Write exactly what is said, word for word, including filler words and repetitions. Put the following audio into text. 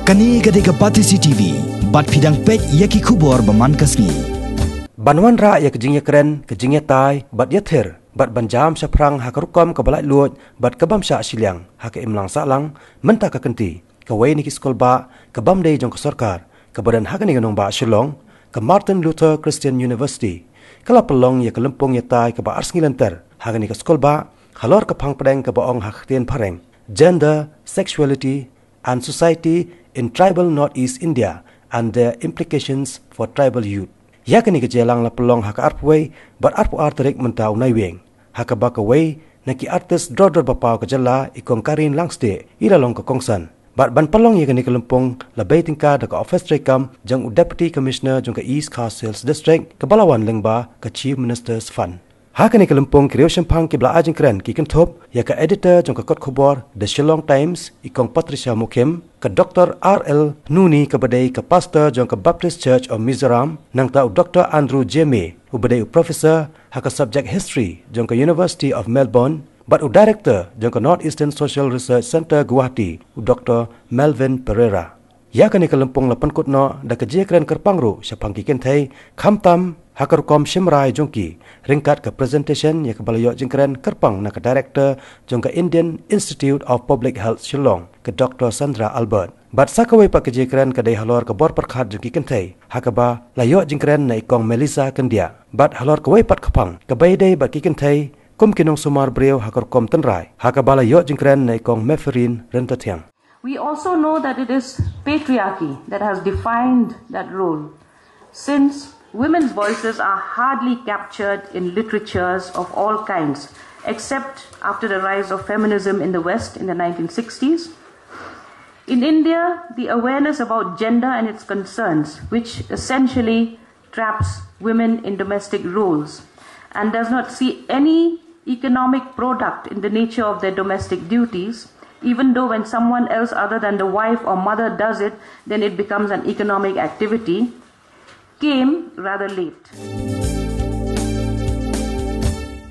Kane ka dei ka Batesi T V, bad phi dang peit ïa ki khubor ba man ka sngi. Ban wanrah ïa ka jingïakren, ka jingïatai, bad ïathir, bad ban jam shaphrang ha ka rukom kaba laitluid, bad ka bym shah shiliang, ha ka imlang sahlang, mynta ka kynti, kawei na ki skulbah, ka bym dei jong ka sorkar, kaba don ha kane ka nongbah Shillong, ka Martin Luther Christian University, ka la pynlong ïa ka lympung ïatai kaba ar sngi lynter, ha kane ka skulbah, halor ka phang pdeng kaba ong ha ka ktien phareng, Gender, Sexuality, and Society in Tribal Northeast India and Their Implications for Tribal Youth. Ïa kane ka jingïalang la pynlong ha ka arphew wei bad arphew ar tarik mynta u Naiwieng, ha kaba kawei na ki artist dor dor ba paw ka jylla, i Kong Karin Langstieh, i la long ka kongsan. Bad ban pynlong ïa kane ka lympung la bei tyngka da ka ophis treikam jong u Deputy Commissioner jong ka East Khasi Hills District, kaba la wan lyngba ka Chief Minister's Fund. Ha kane ka lympung, ki riewshemphang kiba la ai jingkren ki kynthup ïa ka editor jong ka kot khubor The Shillong Times, i Kong Patricia Mukhim, ka Doctor R L Hnuhni, kaba dei ka pastor jong ka Baptist Church of Mizoram, nangta u Doctor Andrew Jeme, uba dei u professor ha ka subject History jong ka University of Melbourne, bad u director jong ka North Eastern Social Research Centre, Guwahati, u Doctor Melvin Pereira. Ïa kane ka lympung la pynkut noh da ka jingïakren kyrpang ruh shaphang ki kynthei, khamtam ha ka rukom shim rai jong ki, ryngkat ka presentation ïa kaba la ïoh jingkren kyrpang na ka director jong ka Indian Institute of Public Health Shillong, ka Doctor Sandra Albert. Bad sa kawei pat ka jingïakren ka dei halor ka bor pyrkhat jong ki kynthei, ha kaba la ïoh jingkren na i Kong Melissa Kyndiah. Bad halor kawei pat ka phang, kaba ïadei bad ki kynthei kum ki nongsumar briew ha ka rukom tynrai, ha kaba la ïoh jingkren na i Kong Mepherine Ryntathiang. We also know that it is patriarchy that has defined that role, since women's voices are hardly captured in literatures of all kinds, except after the rise of feminism in the West in the nineteen sixties. In India, the awareness about gender and its concerns, which essentially traps women in domestic roles and does not see any economic product in the nature of their domestic duties, even though when someone else other than the wife or mother does it, then it becomes an economic activity, came rather late.